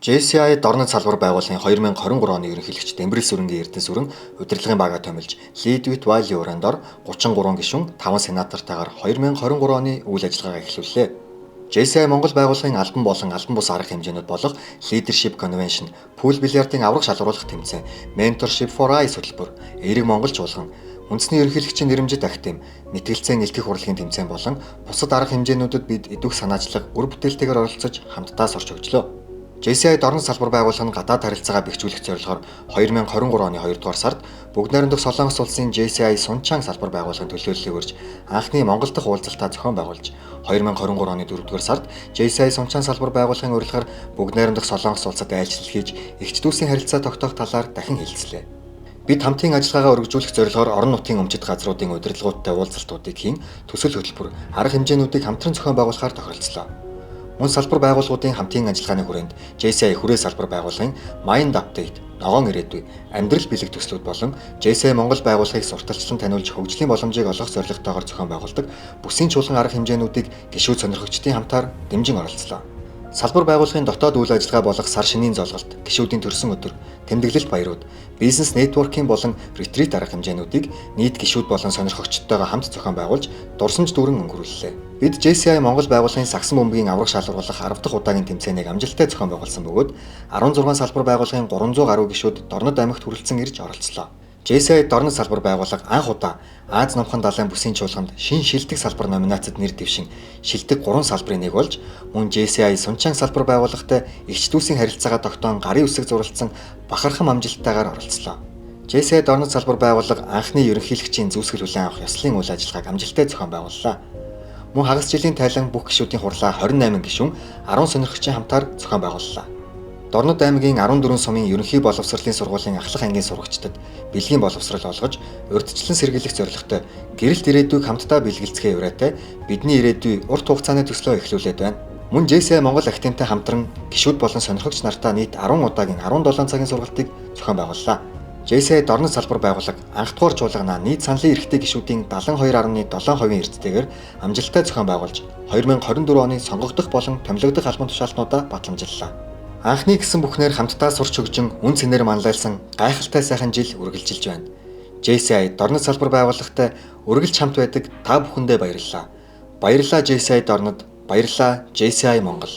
JCI Дорнод салбар байгууллагын 2023 оны ерөнхийлөгч Дэмбэрэл Сүрэнгийн Эрдэнэ сүрэн удирдлагын бага томилж Lead with Value уран дор 33 гишүүн 5 сенатортойгоор 2023 оны үйл ажиллагаагаа эхлүүллээ. JCI Монгол байгууллагын албан болон албан бус арга хэмжээнүүд болох Leadership Convention, Pool бильярдын аварга шалгаруулах тэмцээн, Mentorship for Eyes хөтөлбөр, Эерэг Монгол чуулган, үндэсний ерөнхийлөгчийн нэрэмжит академи, мэтгэлцээн элтгэх урлагийн тэмцээн болон бусад арга хэмжээнүүдэд бид идэвх санаачлаг, үр бүтээлтэйгээр оролцож хамтдаа сурч хөгжлөө. JCI Дорнод салбар байгууллага нь гадаад харилцаагаа бэхжүүлэх зорилгоор 2023 оны 2 дугаар сард Бүгд найрамдах Солонгос улсын JCI Сунчан салбар байгууллагын төлөөллийг урьж анхны Монгол дахь уулзалтаа зохион байгуулж 2023 оны 4 дугаар сард JCI Сунчан салбар байгууллагын урилгаар Бүгд найрамдах Солонгос улсад айлчлал хийж эгч дүүсийн харилцаа тогтоох талаар дахин хэлцлээ. Бид хамтын ажиллагаагаа өргөжүүлэх зорилгоор орон нутгийн өмчит газруудын удирдлагуудтай уулзалтуудыг хийн төсөл хөтөлбөр, арга хэмжээнүүдийг хамтран зохион байгуулахаар тохиролцлоо. Мөн салбар байгууллагуудын хамтын ажиллагааны хүрээнд JCI хүрээ салбар байгууллагын Mind Update, Ногоон ирээдүй, Амьдрал бэлэг төслүүд болон JCI Монгол байгууллагыг сурталчлан таниулж хөгжлийн боломжийг олгох зорилготойгоор зохион байгуулдаг бүсийн чуулган арга хэмжээнүүдийг гишүүд сонирхогчдын хамтаар дэмжин оролцлоо. Салбар байгууллагын дотоод үйл ажиллагаа болох сар шинийн золголт, гишүүдийн төрсөн өдөр, тэмдэглэлт баярууд, бизнес networking болон retreat арга хэмжээнүүдийг нийт гишүүд болон сонирхогчдтойгоо хамт зохион байгуулж дурсамж дүүрэн өнгөрүүллээ. Бид JCI Монгол байгууллагын сагсан бөмбөгийн аварга шалгаруулах 10 дахь удаагийн тэмцээнийг амжилттай зохион байгуулсан бөгөөд 16 салбар байгууллагын 300 гаруй гишүүд Дорнод аймагт хүрэлцэн ирж оролцлоо. JCI Дорнод салбар байгууллага анх удаа Ази Номхон далайн бүсийн чуулганд шин шилдэг салбар номинацид нэр дэвшин шилдэг 3 салбарын нэг болж мөн JCI Сунчан салбар байгууллагатай эгч дүүсийн харилцаагаа тогтоон гарын үсэг зуралдсан бахархан амжилттайгаар оролцлоо. JCI Дорнод салбар байгууллага анхны ерөнхийлөгчийн зүйсгэл хүлээн авах ёслолын үйл ажиллагааг амжилттай зохион байгууллаа. Мөн хагас жилийн тайлан бүх гишүүдийн хурлаа 28 гишүүн 10 сонирхогчийн хамтаар зохион байгууллаа. Дорнод аймгийн 14 сумын ерөнхий боловсролын сургуулийн ахлах ангийн сурагчдад бэлгийн боловсрол олгож урьдчилан сэргийлэх зорилготой гэрэлт ирээдүйг хамтдаа бэлгэлцгээ уриатай бидний ирээдүй урт хугацааны төслөө эхлүүлээд байна. Мөн JCI Монгол академитай хамтран гишүүд болон сонирхогч нартаа нийт 10 удаагийн 17 цагийн сургалтыг зохион байгууллаа. JCI Дорнод салбар байгууллага анхдугаар чуулганаа нийт саналын эрхтэй гишүүдийн 72.7% эрсдэлтэйгээр амжилттай зохион байгуулж 2024 оны сонгогдох болон томилогдох албан тушаалтнуудаа батламжиллаа. Анхны гэсэн бүхнээр хамтдаа сурч хөгжин үн цэнээр манлайлсан гайхалтай сайхан жил үргэлжилж байна. JCI Дорнод салбар байгууллагатай үргэлж хамт байдаг та бүхэндээ баярлалаа. Баярлалаа JCI Дорнод, баярлалаа JCI Монгол.